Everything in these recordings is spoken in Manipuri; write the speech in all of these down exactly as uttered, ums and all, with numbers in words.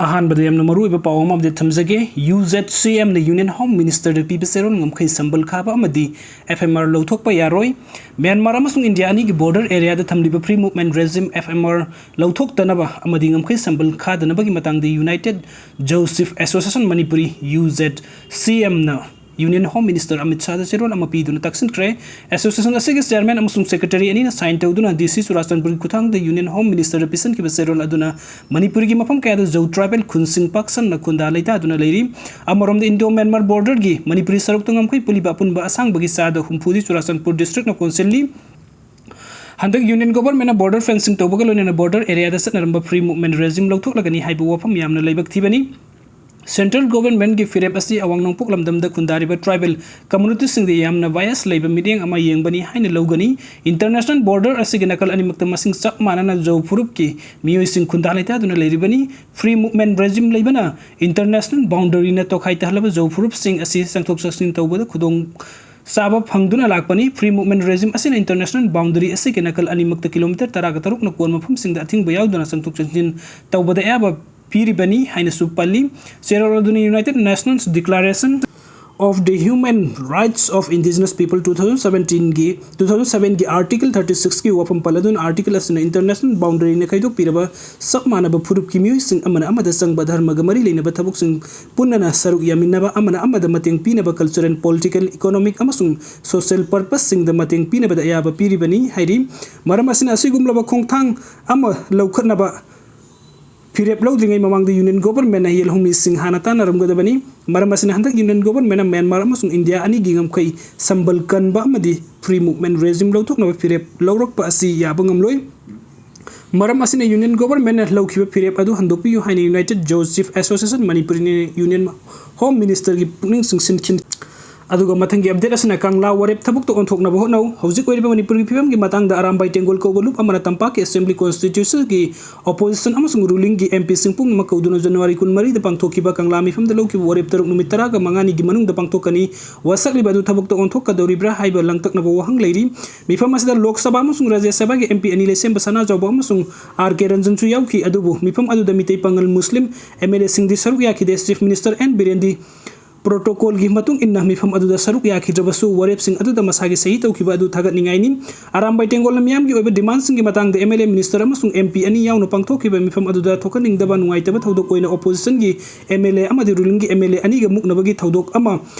ꯑꯍꯥꯟꯕꯗ ꯌꯥꯝꯅ ꯃꯔꯨꯑꯣꯏꯕ ꯄꯥꯎ ꯑꯃ update ꯊꯝꯖꯒꯦ꯫ UZCM ꯅ Union Home Minister ꯗ ꯄꯤꯕ ꯆꯦꯔꯣꯜ ꯉꯝꯈꯩ ꯁꯝꯕꯜ ꯈꯥꯕ ꯑꯃꯗꯤ FMR ꯂꯧꯊꯣꯛꯄ ꯌꯥꯔꯣꯏ꯫ ꯃ꯭ꯌꯥꯟꯃꯥꯔ ꯑꯃꯁꯨꯡ ꯏꯟꯗꯤꯌꯥ ꯑꯅꯤꯒꯤ border area ꯗ ꯊꯝꯂꯤꯕ Free Movement Regime, FMR, ꯂꯧꯊꯣꯛꯇꯅꯕ ꯑꯃꯗꯤ ꯉꯝꯈꯩ ꯁꯝꯕꯜ ꯈꯥꯗꯅꯕꯒꯤ ꯃꯇꯥꯡꯗ United Zo Chief Association Manipuri, UZCM ꯅ Union Home Minister ꯑꯃꯤꯠ ꯁꯥꯍꯗ ꯆꯦꯔꯣꯜ ꯑꯃ ꯄꯤꯗꯨꯅ ꯇꯛꯁꯤꯟꯈ꯭ꯔꯦ꯫ Association ꯑꯁꯤꯒꯤ chairman ꯑꯃꯁꯨꯡ secretary ꯑꯅꯤꯅ sign ꯇꯧꯗꯨꯅ DC ꯆꯨꯔꯥꯆꯥꯟꯄꯨꯔꯒꯤ ꯈꯨꯠꯊꯥꯡꯗ Union Home Minister ꯗ ꯄꯤꯁꯤꯟꯈꯤꯕ ꯆꯦꯔꯣꯜ ꯑꯗꯨꯅ ꯃꯅꯤꯄꯨꯔꯒꯤ ꯃꯐꯝ ꯀꯌꯥꯗ Zo tribal ꯈꯨꯟꯁꯤꯡ ꯄꯥꯛ ꯁꯟꯅ ꯈꯨꯟꯗꯥ ꯂꯩꯇꯥꯗꯨꯅ ꯂꯩꯔꯤ꯫ ꯑꯃꯔꯣꯝꯗ Indo Myanmar border ꯒꯤ ꯃꯅꯤꯄꯨꯔꯤ ꯁꯔꯨꯛꯇ ꯉꯝꯈꯩ ꯄꯨꯜꯂꯤꯕ ꯑꯄꯨꯟꯕ ꯑꯁꯥꯡꯕꯒꯤ ꯆꯥꯗ ꯍꯨꯝꯐꯨꯗꯤ ꯆꯨꯔꯥꯆꯥꯟꯄꯨꯔ district ꯅ ꯀꯣꯟꯁꯤꯜꯂꯤ꯫ ꯍꯟꯗꯛ Union Government ꯅ border fencing ꯇꯧꯕꯒ ꯂꯣꯏꯅꯅ border area ꯗ ꯆꯠꯅꯔꯝꯕ Free Movement Regime ꯂꯧꯊꯣꯛꯂꯒꯅꯤ ꯍꯥꯏꯕ ꯋꯥꯐꯝ ꯌꯥꯝꯅ ꯂꯩꯕꯛ ꯊꯤꯕꯅꯤ꯫ Central Government ꯒꯤ ꯐꯤꯔꯦꯞ ꯑꯁꯤ ꯑꯋꯥꯡ ꯅꯣꯡꯄꯣꯛ ꯂꯝꯗꯝꯗ ꯈꯨꯟꯗꯥꯔꯤꯕ tribal community ꯁꯤꯡꯗ ꯌꯥꯝꯅ bias ꯂꯩꯕ ꯃꯤꯠꯌꯦꯡ ꯑꯃ ꯌꯦꯡꯕꯅꯤ ꯍꯥꯏꯅ ꯂꯧꯒꯅꯤ꯫ International border ꯑꯁꯤꯒꯤ ꯅꯥꯀꯜ ꯑꯅꯤꯃꯛꯇ ꯃꯁꯤꯡ ꯆꯞ ꯃꯥꯟꯅꯅ Zo ꯐꯨꯔꯨꯞꯀꯤ ꯃꯤꯑꯣꯏꯁꯤꯡ ꯈꯨꯟꯗꯥ ꯂꯩꯇꯥꯗꯨꯅ ꯂꯩꯔꯤꯕꯅꯤ꯫ Free Movement Regime ꯂꯩꯕꯅ international boundary ꯅ ꯇꯣꯈꯥꯏ ꯇꯥꯍꯜꯂꯕ Zo ꯐꯨꯔꯨꯞꯁꯤꯡ ꯑꯁꯤ ꯆꯪꯊꯣꯛ ꯆꯪꯁꯤꯟ ꯇꯧꯕꯗ ꯈꯨꯗꯣꯡ ꯆꯥꯕ ꯐꯪꯗꯨꯅ ꯂꯥꯛꯄꯅꯤ꯫ Free Movement Regime ꯑꯁꯤꯅ international boundary ꯑꯁꯤꯒꯤ ꯅꯥꯀꯜ ꯑꯅꯤꯃꯛꯇ kilometre ꯇꯔꯥꯒ ꯇꯔꯨꯛꯅ ꯀꯣꯟ ꯃꯐꯝꯁꯤꯡꯗ ꯑꯊꯤꯡꯕ ꯌꯥꯎꯗꯅ ꯆꯪꯊꯣꯛ ꯆꯪꯁꯤꯟ ꯇꯧꯕꯗ ꯑꯌꯥꯕ ꯄꯤꯔꯤꯕꯅꯤ ꯍꯥꯏꯅꯁꯨ ꯄꯜꯂꯤ꯫ ꯆꯦꯔꯣꯜ ꯑꯗꯨꯅ United Nations Declaration of the Human Rights of Indigenous People two thousand seventeen ꯒꯤ, two thousand seven ꯒꯤ Article thirty six ꯀꯤ ꯋꯥꯐꯝ ꯄꯜꯂꯗꯨꯅ, article ꯑꯁꯤꯅ international boundary ꯅ ꯈꯥꯏꯗꯣꯛꯄꯤꯔꯕ ꯆꯞ ꯃꯥꯟꯅꯕ ꯐꯨꯔꯨꯞꯀꯤ ꯃꯤꯑꯣꯏꯁꯤꯡ ꯑꯃꯅ ꯑꯃꯗ ꯆꯪꯕ ꯙꯔꯃꯒ ꯃꯔꯤ ꯂꯩꯅꯕ ꯊꯕꯛꯁꯤꯡ ꯄꯨꯟꯅꯅ ꯁꯔꯨꯛ ꯌꯥꯃꯤꯟꯅꯕ, ꯑꯃꯅ ꯑꯃꯗ ꯃꯇꯦꯡ ꯄꯤꯅꯕ cultural, political, economic ꯑꯃꯁꯨꯡ social purpose ꯁꯤꯡꯗ ꯃꯇꯦꯡ ꯄꯤꯅꯕꯗ ꯑꯌꯥꯕ ꯄꯤꯔꯤꯕꯅꯤ ꯍꯥꯏꯔꯤ꯫ ꯃꯔꯝ ꯑꯁꯤꯅ ꯑꯁꯤꯒꯨꯝꯂꯕ ꯈꯣꯡꯊꯥꯡ ꯑꯃ ꯂꯧꯈꯠꯅꯕ ꯐꯤꯔꯦꯞ ꯂꯧꯗ꯭ꯔꯤꯉꯩ ꯃꯃꯥꯡꯗ Union Government ꯅ ꯌꯦꯜꯍꯧꯃꯤꯁꯤꯡ ꯍꯥꯟꯅ ꯇꯥꯟꯅꯔꯝꯒꯗꯕꯅꯤ꯫ ꯃꯔꯝ ꯑꯁꯤꯅ ꯍꯟꯗꯛ Union Government ꯅ ꯃ꯭ꯌꯥꯟꯃꯥꯔ ꯑꯃꯁꯨꯡ ꯏꯟꯗꯤꯌꯥ ꯑꯅꯤꯒꯤ ꯉꯝꯈꯩ ꯁꯝꯕꯜ ꯀꯟꯕ ꯑꯃꯗꯤ Free Movement Regime ꯂꯧꯊꯣꯛꯅꯕ ꯐꯤꯔꯦꯞ ꯂꯧꯔꯛꯄ ꯑꯁꯤ ꯌꯥꯕ ꯉꯝꯂꯣꯏ꯫ ꯃꯔꯝ ꯑꯁꯤꯅ Union Government ꯅ ꯂꯧꯈꯤꯕ ꯐꯤꯔꯦꯞ ꯑꯗꯨ ꯍꯟꯗꯣꯛꯄꯤꯌꯨ ꯍꯥꯏꯅ United Zo Chief Association Manipuri ꯅ Union Home Minister ꯒꯤ ꯄꯨꯛꯅꯤꯡ ꯆꯤꯡꯁꯤꯟꯈꯤ꯫ ꯑꯗꯨꯒ ꯃꯊꯪꯒꯤ ꯑꯞꯗꯦꯠ ꯑꯁꯤꯅ ꯀꯪꯂꯥ ꯋꯥꯔꯦꯞ ꯊꯕꯛꯇ ꯑꯣꯟꯊꯣꯛꯅꯕ ꯍꯣꯠꯅꯧ꯫ ꯍꯧꯖꯤꯛ ꯑꯣꯏꯔꯤꯕ ꯃꯅꯤꯄꯨꯔꯒꯤ ꯐꯤꯕꯝꯒꯤ ꯃꯇꯥꯡꯗ ꯑꯔꯥꯝꯕꯥꯏ ꯇꯦꯡꯒꯣꯜ ꯀꯧꯕ ꯂꯨꯞ ꯑꯃꯅ ꯇꯝꯄꯥꯛꯀꯤ ꯑꯦꯁꯦꯝꯕ꯭ꯂꯤ ꯀꯣꯟꯁꯇꯤꯇ꯭ꯌꯨꯁꯟꯒꯤ ꯑꯣꯄꯣꯖꯤꯁꯟ ꯑꯃꯁꯨꯡ ꯔꯨꯂꯤꯡꯒꯤ ꯑꯦꯝ ꯄꯤꯁꯤꯡ ꯄꯨꯝꯅꯃꯛ ꯀꯧꯗꯨꯅ ꯖꯅꯋꯥꯔꯤ ꯀꯨꯟꯃꯔꯤꯗ ꯄꯥꯡꯊꯣꯛꯈꯤꯕ ꯀꯪꯂꯥ ꯃꯤꯐꯝꯗ ꯂꯧꯈꯤꯕ ꯋꯥꯔꯦꯞ ꯇꯔꯨꯛ ꯅꯨꯃꯤꯠ ꯇꯔꯥꯒ ꯃꯉꯥꯅꯤꯒꯤ ꯃꯅꯨꯡꯗ ꯄꯥꯡꯊꯣꯛꯀꯅꯤ꯫ ꯋꯥꯁꯛꯂꯤꯕ ꯑꯗꯨ ꯊꯕꯛꯇ ꯑꯣꯟꯊꯣꯛꯀꯗꯧꯔꯤꯕ꯭ꯔꯥ ꯍꯥꯏꯕ ꯂꯥꯡꯇꯛꯅꯕ ꯋꯥꯍꯪ ꯂꯩꯔꯤ꯫ ꯃꯤꯐꯝ ꯑꯁꯤꯗ ꯂꯣꯛ ꯁꯚꯥ ꯑꯃꯁꯨꯡ ꯔꯥꯖ꯭ꯌ ꯁꯚꯥꯒꯤ ꯑꯦꯝ ꯄꯤ ꯑꯅꯤ ꯂꯩꯁꯦꯝꯕ ꯁꯅꯥꯖꯥꯎꯕ ꯑꯃꯁꯨꯡ ꯑꯥꯔ ꯀꯦ ꯔꯟꯖꯟꯁꯨ ꯌꯥꯎꯈꯤ꯫ ꯑꯗꯨꯕꯨ ꯃꯤꯐꯝ ꯑꯗꯨꯗ ꯃꯤꯇꯩ ꯄꯥꯉꯜ ꯃꯨꯁꯂꯤꯝ ꯑꯦꯝ ꯑꯦꯜ ꯑꯦꯁꯤꯡꯗꯤ ꯁꯔꯨꯛ ꯌꯥꯈꯤꯗꯦ꯫ ꯆꯤꯐ ꯃꯤꯅꯤꯁꯇꯔ ꯑꯦꯟ ꯕꯤꯔꯦꯟꯗꯤ ꯄ꯭ꯔꯣꯇꯣꯀꯣꯜꯒꯤ ꯃꯇꯨꯡ ꯏꯟꯅ ꯃꯤꯐꯝ ꯑꯗꯨꯗ ꯁꯔꯨꯛ ꯌꯥꯈꯤꯗ꯭ꯔꯕꯁꯨ, ꯋꯥꯔꯦꯞꯁꯤꯡ ꯑꯗꯨꯗ ꯃꯁꯥꯒꯤ ꯁꯍꯤ ꯇꯧꯈꯤꯕ ꯑꯗꯨ ꯊꯥꯒꯠꯅꯤꯡꯉꯥꯏꯅꯤ꯫ ꯑꯔꯥꯝꯕꯥꯏ ꯇꯦꯡꯒꯣꯜꯅ ꯃꯤꯌꯥꯝꯒꯤ ꯑꯣꯏꯕ ꯗꯤꯃꯥꯟꯁꯤꯡꯒꯤ ꯃꯇꯥꯡꯗ ꯑꯦꯝ ꯑꯦꯜ ꯑꯦ, ꯃꯤꯅꯤꯁꯇꯔ ꯑꯃꯁꯨꯡ ꯑꯦꯝ ꯄꯤ ꯑꯅꯤ ꯌꯥꯎꯅ ꯄꯥꯡꯊꯣꯛꯈꯤꯕ ꯃꯤꯐꯝ ꯑꯗꯨꯗ ꯊꯣꯛꯍꯟꯅꯤꯡꯗꯕ ꯅꯨꯡꯉꯥꯏꯇꯕ ꯊꯧꯗꯣꯛ ꯑꯣꯏꯅ ꯑꯣꯄꯣꯖꯤꯁꯟꯒꯤ ꯑꯦꯝ ꯑꯦꯜ ꯑꯦ ꯑꯃꯗꯤ ꯔꯨꯂꯤꯡꯒꯤ ꯑꯦꯝ ꯑꯦꯜ ꯑꯦ ꯑꯅꯤꯒ ꯃꯨꯛꯅꯕꯒꯤ ꯊꯧꯗꯣꯛ ꯑꯃ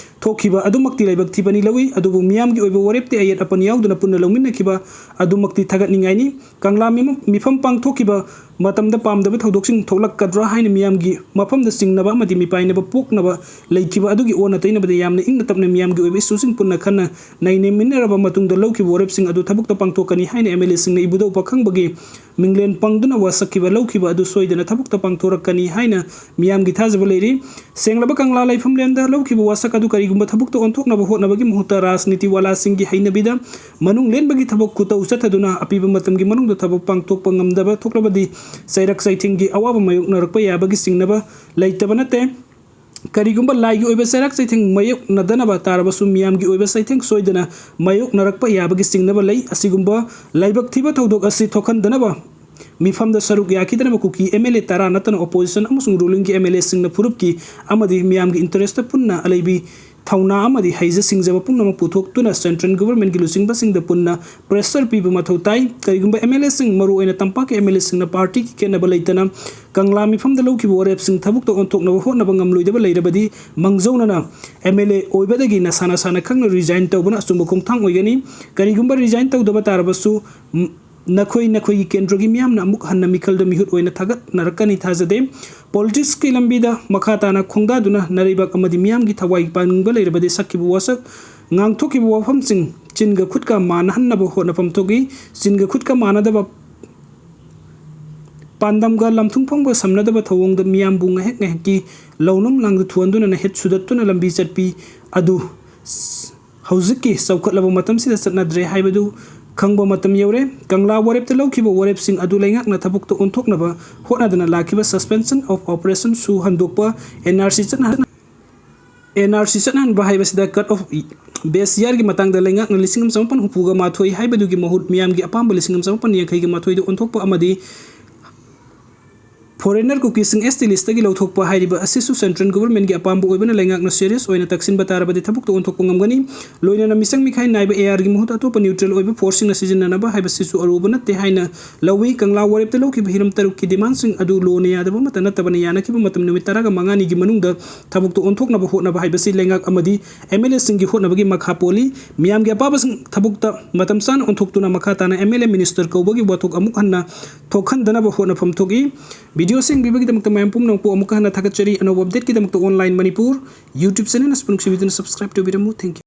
ꯊꯣꯛꯈꯤꯕ ꯑꯗꯨꯃꯛꯇꯤ ꯂꯥꯏꯕꯛ ꯊꯤꯕꯅꯤ ꯂꯧꯏ, ꯑꯗꯨꯕꯨ ꯃꯤꯌꯥꯝꯒꯤ ꯑꯣꯏꯕ ꯋꯥꯔꯦꯞꯇꯤ ꯑꯌꯦꯠ ꯑꯄꯟ ꯌꯥꯎꯗꯅ ꯄꯨꯟꯅ ꯂꯧꯃꯤꯟꯅꯈꯤꯕ ꯑꯗꯨꯃꯛꯇꯤ ꯊꯥꯒꯠꯅꯤꯡꯉꯥꯏꯅꯤ꯫ ꯀꯪꯂꯥ ꯃꯤꯃ-, ꯃꯤꯐꯝ ꯄꯥꯡꯊꯣꯛꯈꯤꯕ ꯃꯇꯝꯗ ꯄꯥꯝꯗꯕ ꯊꯧꯗꯣꯛꯁꯤꯡ ꯊꯣꯛꯂꯛꯀꯗ꯭ꯔꯥ ꯍꯥꯏꯅ ꯃꯤꯌꯥꯝꯒꯤ ꯃꯐꯝꯗ ꯆꯤꯡꯅꯕ ꯑꯃꯗꯤ ꯃꯤꯄꯥꯏꯅꯕ ꯄꯣꯛꯅꯕ ꯂꯩꯈꯤꯕ ꯑꯗꯨꯒꯤ ꯑꯣꯟꯅ ꯇꯩꯅꯕꯗ ꯌꯥꯝꯅ ꯏꯪꯅ ꯇꯞꯅ ꯃꯤꯌꯥꯝꯒꯤ ꯑꯣꯏꯕ ꯏꯁꯨꯁꯤꯡ ꯄꯨꯟꯅ ꯈꯟꯅ ꯅꯩꯅꯃꯤꯟꯅꯔꯕ ꯃꯇꯨꯡꯗ ꯂꯧꯈꯤꯕ ꯋꯥꯔꯦꯞꯁꯤꯡ ꯑꯗꯨ ꯊꯕꯛꯇ ꯄꯥꯡꯊꯣꯛꯀꯅꯤ ꯍꯥꯏꯅ ꯑꯦꯝ ꯑꯦꯜ ꯑꯦꯁꯤꯡꯅ ꯏꯕꯨꯙꯧ ꯄꯥꯈꯪꯕꯒꯤ ꯃꯤꯡꯂꯦꯟ ꯄꯪꯗꯨꯅ ꯋꯥꯁꯛꯈꯤꯕ ꯂꯧꯈꯤꯕ ꯑꯗꯨ ꯁꯣꯏꯗꯅ ꯊꯕꯛꯇ ꯄꯥꯡꯊꯣꯔꯛꯀꯅꯤ ꯍꯥꯏꯅ ꯃꯤꯌꯥꯝꯒꯤ ꯊꯥꯖꯕ ꯂꯩꯔꯤ꯫ ꯁꯦꯡꯂꯕ ꯀꯪꯂꯥ ꯂꯩꯐꯝꯂꯦꯟꯗ ꯂꯧꯈꯤꯕ ꯋꯥꯁꯛ ꯑꯗꯨ ꯀꯔꯤꯒꯨꯝꯕ ꯊꯕꯛꯇ ꯑꯣꯟꯊꯣꯛꯅꯕ ꯍꯣꯠꯅꯕꯒꯤ ꯃꯍꯨꯠꯇ ꯔꯥꯖꯅꯤꯇꯤ ꯋꯥꯂꯥꯁꯤꯡꯒꯤ ꯍꯩꯅꯕꯤꯗ ꯃꯅꯨꯡ ꯂꯦꯟꯕꯒꯤ ꯊꯕꯛ ꯈꯨꯇꯧ ꯆꯠꯊꯗꯨꯅ ꯑꯄꯤꯕ ꯃꯇꯝꯒꯤ ꯃꯅꯨꯡꯗ ꯊꯕꯛ ꯄꯥꯡꯊꯣꯛꯄ ꯉꯝꯗꯕ ꯊꯣꯛꯂꯕꯗꯤ ꯆꯩꯔꯛ ꯆꯩꯊꯦꯡꯒꯤ ꯑꯋꯥꯕ ꯃꯥꯌꯣꯛꯅꯔꯛꯄ ꯌꯥꯕꯒꯤ ꯆꯤꯡꯅꯕ ꯂꯩꯇꯕ ꯅꯠꯇꯦ꯫ ꯀꯔꯤꯒꯨꯝꯕ ꯂꯥꯏꯒꯤ ꯑꯣꯏꯕ ꯆꯩꯔꯥꯛ ꯆꯩꯊꯦꯡ ꯃꯥꯌꯣꯛꯅꯗꯅꯕ ꯇꯥꯔꯕꯁꯨ, ꯃꯤꯌꯥꯝꯒꯤ ꯑꯣꯏꯕ ꯆꯩꯊꯦꯡ ꯁꯣꯏꯗꯅ ꯃꯥꯌꯣꯛꯅꯔꯛꯄ ꯌꯥꯕꯒꯤ ꯆꯤꯡꯅꯕ ꯂꯩ꯫ ꯑꯁꯤꯒꯨꯝꯕ ꯂꯥꯏꯕꯛ ꯊꯤꯕ ꯊꯧꯗꯣꯛ ꯑꯁꯤ ꯊꯣꯛꯍꯟꯗꯅꯕ ꯃꯤꯐꯝꯗ ꯁꯔꯨꯛ ꯌꯥꯈꯤꯗꯅꯕ ꯀꯨꯀꯤ ꯑꯦꯝ ꯑꯦꯜ ꯑꯦ ꯇꯔꯥ ꯅꯠꯇꯅ ꯑꯣꯄꯣꯖꯤꯁꯟ ꯑꯃꯁꯨꯡ ꯔꯨꯂꯤꯡꯒꯤ ꯑꯦꯝ ꯑꯦꯜ ꯑꯦꯁꯤꯡꯅ ꯐꯨꯔꯨꯞꯀꯤ ꯑꯃꯗꯤ ꯃꯤꯌꯥꯝꯒꯤ ꯏꯟꯇꯔꯦꯁꯇ ꯄꯨꯟꯅ ꯑꯂꯩꯕꯤ ꯊꯧꯅꯥ ꯑꯃꯗꯤ ꯍꯩꯖ ꯁꯤꯡꯖꯕ ꯄꯨꯝꯅꯃꯛ ꯄꯨꯊꯣꯛꯇꯨꯅ ꯁꯦꯟꯇ꯭ꯔꯦꯜ ꯒꯣꯚꯔꯟꯃꯦꯟꯠꯀꯤ ꯂꯨꯆꯤꯡꯕꯁꯤꯡꯗ ꯄꯨꯟꯅ ꯄ꯭ꯔꯦꯁꯔ ꯄꯤꯕ ꯃꯊꯧ ꯇꯥꯏ꯫ ꯀꯔꯤꯒꯨꯝꯕ ꯑꯦꯝ ꯑꯦꯜ ꯑꯦꯁꯤꯡ, ꯃꯔꯨꯑꯣꯏꯅ ꯇꯝꯄꯥꯛꯀꯤ ꯑꯦꯝ ꯑꯦꯜ ꯑꯦꯁꯤꯡꯅ ꯄꯥꯔꯇꯤꯒꯤ ꯈꯦꯠꯅꯕ ꯂꯩꯇꯅ ꯀꯪꯂꯥ ꯃꯤꯐꯝꯗ ꯂꯧꯈꯤꯕ ꯋꯥꯔꯦꯞꯁꯤꯡ ꯊꯕꯛꯇ ꯑꯣꯟꯊꯣꯛꯅꯕ ꯍꯣꯠꯅꯕ ꯉꯝꯂꯣꯏꯗꯕ ꯂꯩꯔꯕꯗꯤ, ꯃꯥꯡꯖꯧꯅꯅ ꯑꯦꯝ ꯑꯦꯜ ꯑꯦ ꯑꯣꯏꯕꯗꯒꯤ ꯅꯁꯥ ꯅꯁꯥꯅ ꯈꯪꯅ ꯔꯤꯖꯥꯏꯟ ꯇꯧꯕꯅ ꯑꯆꯨꯝꯕ ꯈꯣꯡꯊꯥꯡ ꯑꯣꯏꯒꯅꯤ꯫ ꯀꯔꯤꯒꯨꯝꯕ ꯔꯤꯖꯥꯏꯟ ꯇꯧꯗꯕ ꯇꯥꯔꯕꯁꯨ, ꯝ-, ꯅꯈꯣꯏ, ꯅꯈꯣꯏꯒꯤ ꯀꯦꯟꯗ꯭ꯔꯒꯤ ꯃꯤꯌꯥꯝꯅ ꯑꯃꯨꯛ ꯍꯟꯅ ꯃꯤꯈꯜꯗ ꯃꯤꯍꯨꯠ ꯑꯣꯏꯅ ꯊꯥꯒꯠꯅꯔꯛꯀꯅꯤ ꯊꯥꯖꯗꯦ꯫ ꯄꯣꯂꯤꯇꯤꯛꯁꯀꯤ ꯂꯝꯕꯤꯗ ꯃꯈꯥ ꯇꯥꯅ ꯈꯣꯡꯗꯥꯗꯨꯅ ꯅꯔꯩꯕꯥꯛ ꯑꯃꯗꯤ ꯃꯤꯌꯥꯝꯒꯤ ꯊꯋꯥꯏ ꯄꯥꯅꯤꯡꯕ ꯂꯩꯔꯕꯗꯤ ꯁꯛꯈꯤꯕ ꯋꯥꯁꯛ, ꯉꯥꯡꯊꯣꯛꯈꯤꯕ ꯋꯥꯐꯝꯁꯤꯡ ꯆꯤꯟꯒ ꯈꯨꯠꯀ ꯃꯥꯟꯅꯍꯟꯅꯕ ꯍꯣꯠꯅꯐꯝ ꯊꯣꯛꯏ꯫ ꯆꯤꯟꯒ ꯈꯨꯠꯀ ꯃꯥꯟꯅꯗꯕ ꯄꯥꯟꯗꯝꯒ ꯂꯝꯊꯨꯡ ꯐꯪꯕ ꯁꯝꯅꯗꯕ ꯊꯧꯑꯣꯡꯗ ꯃꯤꯌꯥꯝꯕꯨ ꯉꯥꯏꯍꯥꯛ ꯉꯥꯏꯍꯥꯛꯀꯤ ꯂꯧꯅꯝ ꯂꯥꯡꯗ ꯊꯨꯍꯟꯗꯨꯅ ꯅꯩꯍꯠ ꯁꯨꯗꯠꯇꯨꯅ ꯂꯝꯕꯤ ꯆꯠꯄꯤ ꯑꯗꯨ ꯍꯧꯖꯤꯛꯀꯤ ꯆꯥꯎꯈꯠꯂꯕ ꯃꯇꯝꯁꯤꯗ ꯆꯠꯅꯗ꯭ꯔꯦ ꯍꯥꯏꯕꯗꯨ ꯈꯪꯕ ꯃꯇꯝ ꯌꯧꯔꯦ꯫ ꯀꯪꯂꯥ ꯋꯥꯔꯦꯞꯇ ꯂꯧꯈꯤꯕ ꯋꯥꯔꯦꯞꯁꯤꯡ ꯑꯗꯨ ꯂꯩꯉꯥꯛꯅ ꯊꯕꯛꯇ ꯑꯣꯟꯊꯣꯛꯅꯕ ꯍꯣꯠꯅꯗꯅ ꯂꯥꯛꯈꯤꯕ suspension of operation ꯁꯨ ꯍꯟꯗꯣꯛꯄ, NRC ꯆꯠꯅꯍꯟ-, NRC ꯆꯠꯅꯍꯟꯕ ꯍꯥꯏꯕꯁꯤꯗ cut off base year ꯒꯤ ꯃꯇꯥꯡꯗ ꯂꯩꯉꯥꯛꯅ ꯂꯤꯁꯤꯡ ꯑꯃ ꯆꯃꯥꯄꯟ ꯍꯨꯝꯐꯨꯒ ꯃꯥꯊꯣꯏ ꯍꯥꯏꯕꯗꯨꯒꯤ ꯃꯍꯨꯠ ꯃꯤꯌꯥꯝꯒꯤ ꯑꯄꯥꯝꯕ ꯂꯤꯁꯤꯡ ꯑꯃ ꯆꯃꯥꯄꯟ ꯌꯥꯡꯈꯩꯒ ꯃꯥꯊꯣꯏꯗ ꯑꯣꯟꯊꯣꯛꯄ ꯑꯃꯗꯤ foreigner ꯀꯨꯀꯤꯁꯤꯡ ST list ꯇꯒꯤ ꯂꯧꯊꯣꯛꯄ ꯍꯥꯏꯔꯤꯕ ꯑꯁꯤꯁꯨ central government ꯒꯤ ꯑꯄꯥꯝꯕ ꯑꯣꯏꯕꯅ ꯂꯩꯉꯥꯛꯅ serious ꯑꯣꯏꯅ ꯇꯛꯁꯤꯟꯕ ꯇꯥꯔꯕꯗꯤ ꯊꯕꯛꯇ ꯑꯣꯟꯊꯣꯛꯄ ꯉꯝꯒꯅꯤ꯫ ꯂꯣꯏꯅꯅ ꯃꯤꯆꯪ ꯃꯤꯈꯥꯏ ꯅꯥꯏꯕ AR ꯒꯤ ꯃꯍꯨꯠ ꯑꯇꯣꯞꯄ neutral ꯑꯣꯏꯕ force ꯁꯤꯡꯅ ꯁꯤꯖꯤꯟꯅꯅꯕ ꯍꯥꯏꯕꯁꯤꯁꯨ ꯑꯔꯨꯕ ꯅꯠꯇꯦ ꯍꯥꯏꯅ ꯂꯧꯏ꯫ ꯀꯪꯂꯥ ꯋꯥꯔꯦꯞꯇ ꯂꯧꯈꯤꯕ ꯍꯤꯔꯝ ꯇꯔꯨꯛꯀꯤ demand ꯁꯤꯡ ꯑꯗꯨ law ꯅ ꯌꯥꯗꯕ ꯑꯃꯠꯇ ꯅꯠꯇꯕꯅ ꯌꯥꯅꯈꯤꯕ ꯃꯇꯝ ꯅꯨꯃꯤꯠ ꯇꯔꯥꯒ ꯃꯉꯥꯅꯤꯒꯤ ꯃꯅꯨꯡꯗ ꯊꯕꯛꯇ ꯑꯣꯟꯊꯣꯛꯅꯕ ꯍꯣꯠꯅꯕ ꯍꯥꯏꯕꯁꯤ ꯂꯩꯉꯥꯛ ꯑꯃꯗꯤ MLA ꯁꯤꯡꯒꯤ ꯍꯣꯠꯅꯕꯒꯤ ꯃꯈꯥ ꯄꯣꯜꯂꯤ꯫ ꯃꯤꯌꯥꯝꯒꯤ ꯑꯄꯥꯝꯕꯁꯤꯡ ꯊꯕꯛꯇ ꯃꯇꯝ ꯆꯥꯅ ꯑꯣꯟꯊꯣꯛꯇꯨꯅ ꯃꯈꯥ ꯇꯥꯅ MLA minister ꯀꯧꯕꯒꯤ ꯋꯥꯊꯣꯛ ꯑꯃꯨꯛ ꯍꯟꯅ ꯊꯣꯛꯍꯟꯗꯅꯕ ꯍꯣꯠꯅꯐꯝ ꯊꯣꯛꯏ꯫ Video ꯁꯤ ꯌꯦꯡꯕꯤꯕꯒꯤꯗꯃꯛꯇ ꯃꯌꯥꯝ ꯄꯨꯝꯅꯃꯛꯄꯨ ꯑꯃꯨꯛꯀ ꯍꯟꯅ ꯊꯥꯒꯠꯆꯔꯤ꯫ ꯑꯅꯧꯕ update ꯀꯤꯗꯃꯛꯇ Online Manipur YouTube channel ꯑꯁꯤꯕꯨ ꯅꯨꯡꯁꯤꯕꯤꯗꯨꯅ subscribe ꯇꯧꯕꯤꯔꯝꯃꯨ꯫ Thank you꯫